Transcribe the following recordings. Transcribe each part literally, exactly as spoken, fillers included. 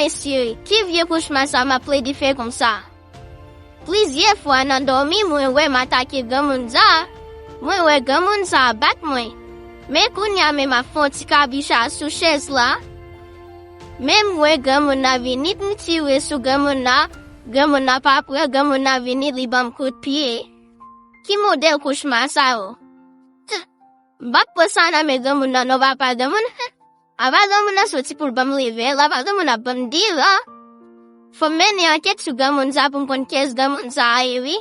Mesye, ki vye kochma sa m ap plede fè konsa? Plizyè fwa nan dòmi mwen wè m atake granmoun sa a. Mwen wè granmoun sa a bat mwen. Men kounye a menm ap fè yon ti kabicha sou chèz la. Men m wè granmoun nan vini, m tire sou granmoun nan. Granmoun nan pa pran, granmoun nan vini, li ban m kout pye. Ki modèl kochma sa yo? M p ap pran sa nan men granmoun nan non, papa granmoun. Apa granmoun nan soti pou l ban m leve, la pa granmoun ap ban m divan. Fò m mennen ankèt sou granmoun sa pou m konn kiyès granmoun sa a ye wi.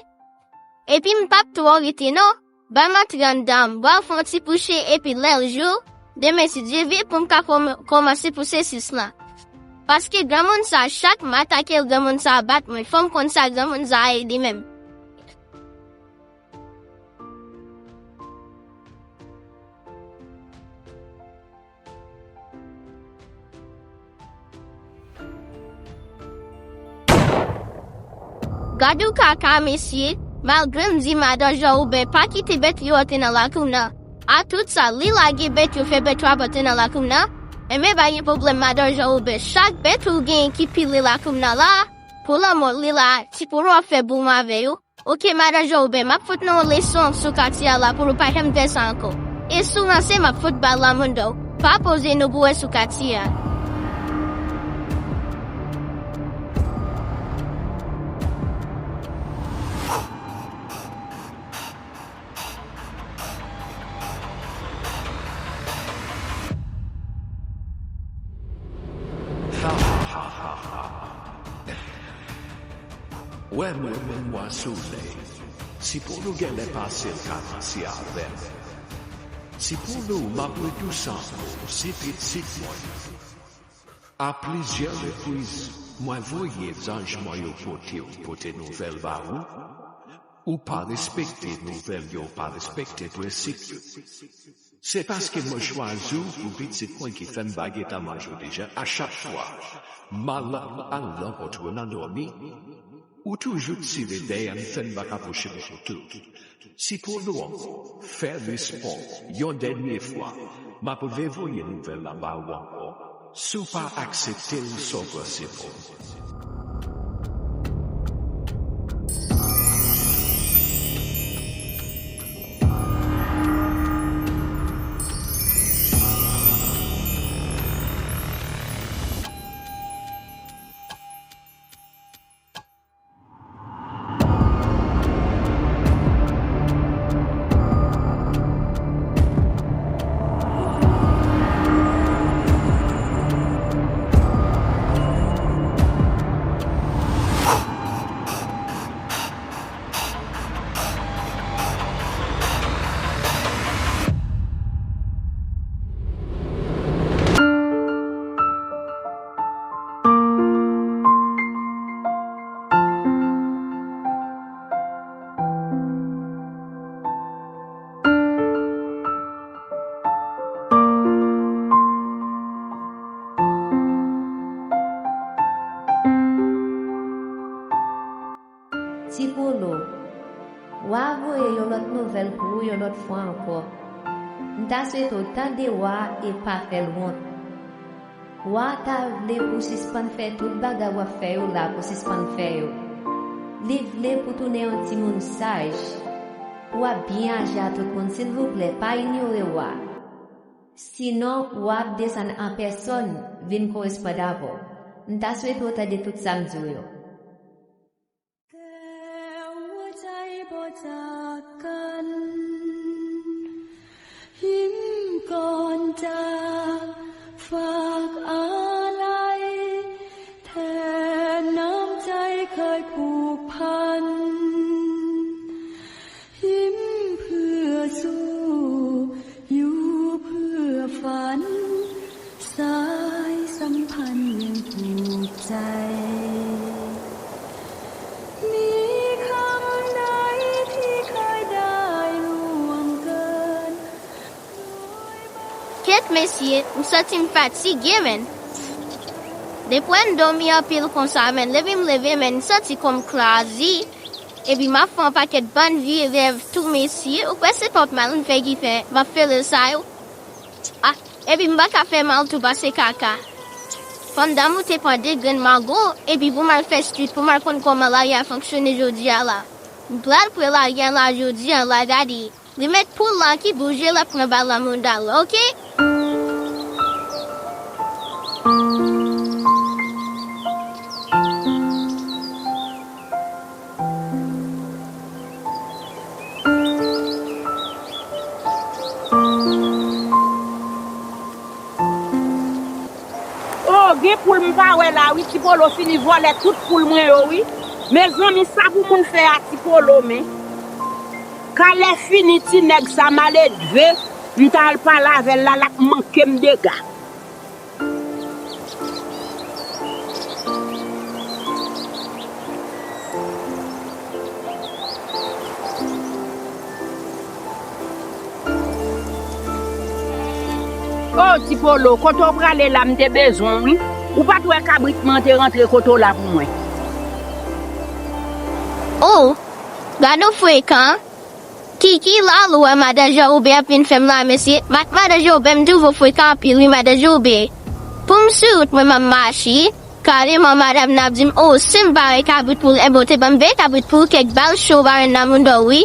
Epi m p ap twò rete non. Ban m antre anndan, m pral fè yon ti kouche epi lè l jou, demen si Dye vle pou m ka kòm- kòmanse pwosesis lan. Paske granmoun sa, chak m atake l, granmoun sa bat mwen, fò m konn sa granmoun sa ye li menm. Gad yon kaka, mesye, malgre m di madan Jan Woben pa kite bèt li yo antre nan lakou m nan. A tout sa, li lage bèt yo, fè bèt yo ap antre nan lakou m nan. Enben, pa gen pwoblèm, madan Jan Woben, chak bèt ou genyen ki pile lakou m nan la, pou lanmò li la, ti polo ap fè boum avè yo. Oke, madan Jan Woben, m ap fout nou yon leson sou katye a la pou nou pa janm fè sa ankò. E si w ranse, m ap fout ba l lamandaw. Pa poze nou pou wè sou katye a. Wè mwen menm mwa solèy. Si pou nou genlè pase l ka pase avè m. Si pou nou m ap redous anko, se pitit mwen. A plizyè repriz, mwen voye zanj mwen yo pote w, pote nouvèl ba ou. Ou pa respekte nouvèl yo, ou pa respekte prensip yo. Se paske mwen chwazi w pou pitit mwen ki fè m pa gentan manje w deja. A chak fwa m al, al rankontre w nan dòmi, ou toujou tire dèyè m, fè m pa ka pwoche bò kote w. Si pou nou ankò, fè respè w. Yon dènye fwa, m ap revoye nouvèl la ba ou ankò. Si w pa aksepte l, sa w panse pou mwen? Ti Polo, wa a voye yon lòt nouvèl pou ou yon lòt fwa ankò. M ta swete w tande wa a e pa fè l wont. Wa a ta vle pou w sispann fè tout bagay w ap fè yo la, pou w sispann fè yo. Li vle pou w tounen yon timoun saj, pou w ap byen aji a tout moun. Silvouplè, pa inyore wa a. Sinon, wa a ap desann an pèsòn vin koresponn avè w. M ta swete w tande tout sa m di w yo. Te หัวใจบ่จากกัน หิมก่อนจาก ฝากอาลัย แทนน้ำใจเคยผูกพัน ยิ้มเพื่อสู้ อยู่เพื่อฝัน สายสัมพันธ์ยังผูกใจ มีคำไหนที่เคยได้ล่วงเกิน Kèt mesye, m santi m fatige, menn. Depi w wè m dòmi anpil konsa, menn, leve m leve, menn, m santi kò m kraze. Epi m ap fè yon pakèt bann vye rèv tou, mesye. Ou kwè se pòp mal m fè ki fè m ap fè rèv sa yo? Ah, epi m pa ka fè mal tou pase kaka. Fanm dam ou te pran de grenn mago, epi pou m al fè street, pou m al konn kòman lari a fonksyone jodi a la. M pral pran lari a la jodi a la, gade. Li met poul la ki bouje, l ap pran bal nan mouda l, oke? Oh, gen poul m pa wè la wi, Ti Polo fini vòlè tout poul mwen yo wi. Mezanmi, sa pou moun fè a Ti Polo, men. Kalè fini ti nèg sa maledve, m ta al pale avè l la, l ap manke m dega. Oh, Ti Polo, kote w prale la, m te bezwen w, wi. Ou pa t wè kabrit mwen te rantre kote w la pou mwen. Oh, gade w frekan. Kiki, la ou wè madan Jewobe ap vin fè m la, mesye. Mat madan Jewobe, m twouve w frekan anpil, wi, madan Jewobe. Pou m sou wout mwen, m ap mache. Kareman, madanm nan ap di m, oh, si m pa wè kabrit pou l, enben, w te ban m veye kabrit pou l, kèk bal cho w pa wè nan mouda w, wi.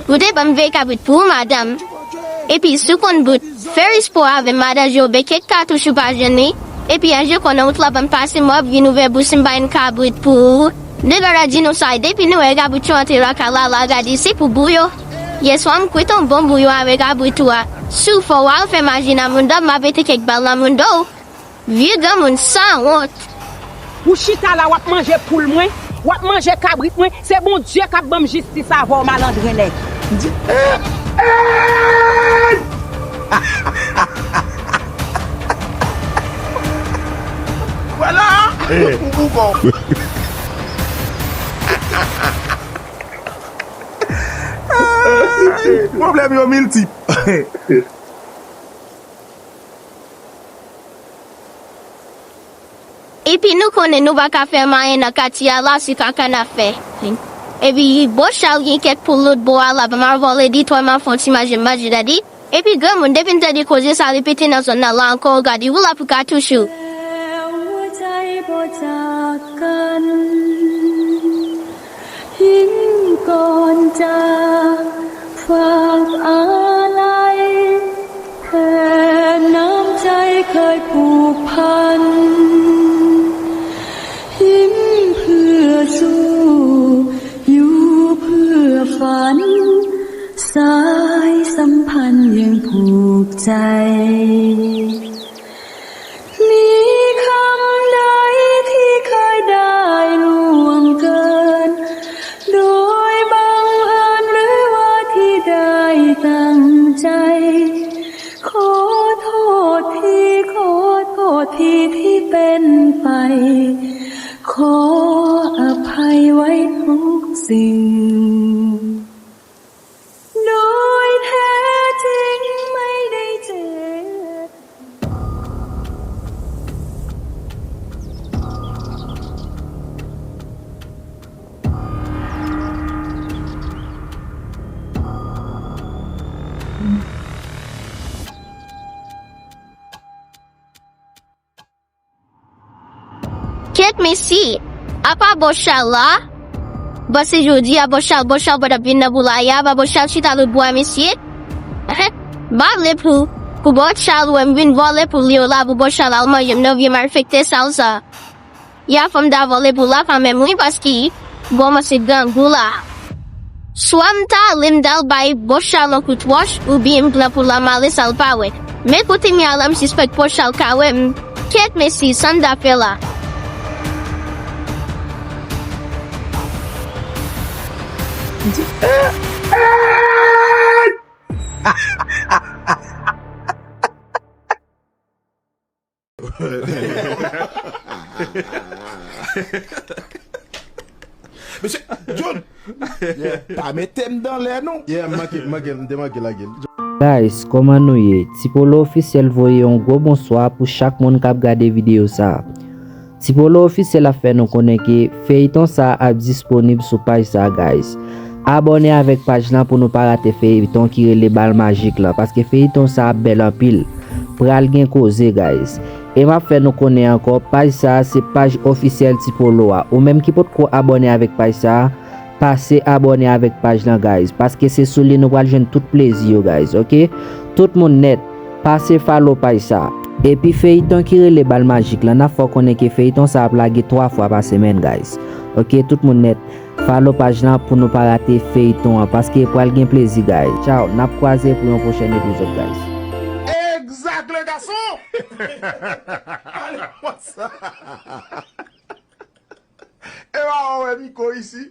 Ou te ban m veye kabrit pou ou, madanm. Epi, si w konn bout, fè respè w avè m, madan Jewobe, kèk katouch ou pa jwenn, wi. Epi, anje konnen wout la ban m pase, m ap vin ouvè bouch m, m pa jwenn kabrit pou ou. Depi w la di nou sa, depi nou wè kabrit yo antre lakay la, la gade, se pou bouyon. Yèswa, m kwit yon bon bouyon avè kabrit ou a. Si w fò, w al fè maji nan mouda m, m ap mete kèk bal nan mouda w. Vye granmoun sanwont. Ou chita la, w ap manje poul mwen, w ap manje kabrit mwen, se Bondye k ap ban m jistis avè w, malandren nèg. M di, eh, eh! Vwala! Eh. Ou bougon. Pwoblèm yo miltip. Epi nou konnen nou pa ka fè anyen nan katye a la, se kaka n ap fè. Epi Bochal gen kèk poul lòt bò a la, ban m al vòlè de twa, m al fè yon ti manje, m manje, gade. Epi granmoun, depi n tande koze sa repete nan zòn nan la ankò, gade, ou la pou katouch ou. Kèt mesye, apa Bochal la? Bon, se jodi a Bochal, Bochal pa t ap vin nan poulaye a, apa Bochal chita lòtbò a mesye? M pa vle pou, pou Bochal wè m vin vòlè poul yo la, pou Bochal al manje m nan vye malfektè sal sa. Ya fò m ta vòlè poul la kanmenm wi, paske kòmanse grangou la. Swa m ta ale m ta al bay Bochal yon kout wòch, oubyen m pran poul la m ale sa l pa wè. Men kote m ye a la m sispèk Bochal ka wè m. Kèt mesye, sa n ta fè la? Mesye, John! Yeah. Pa mete m dan lè non. Yeah, m manke, m manke, m te manke lage l. Guys, kòman nou ye? Ti Polo Ofisyèl voye yon gwo bonswa pou chak moun k ap gade videyo sa. Ti Polo Ofisyèl ap fè nou konnen ke feyton sa ap disponib sou paj sa, guys. Abòne avèk paj lan pou nou pa rate feyton ki rele Bal Majik lan, paske feyton sa ap bèl anpil. Pral gen koze, guys. E m ap fè nou konnen ankò, paj sa a se paj ofisyèl Ti Polo a. Ou menm ki potko abòne avèk paj sa a, pase abòne avèk paj lan, guys, paske se sou li nou pral jwenn tout plezi yo, guys, oke? Tout moun nèt, pase follow paj sa a. Epi feyiton ki rele Bal Majik lan, n ap fè w konnen ke feyiton sa ap lage twa fwa pa semèn, guys. Oke, tout moun nèt, follow paj lan pou nou pa rate feyiton an, paske pral gen plezi, guys. Tchaw, n ap kwaze pou yon pwochèn epizòd, guys. Exact, le garçon! Allez, what's up? E pa wè Miko isi.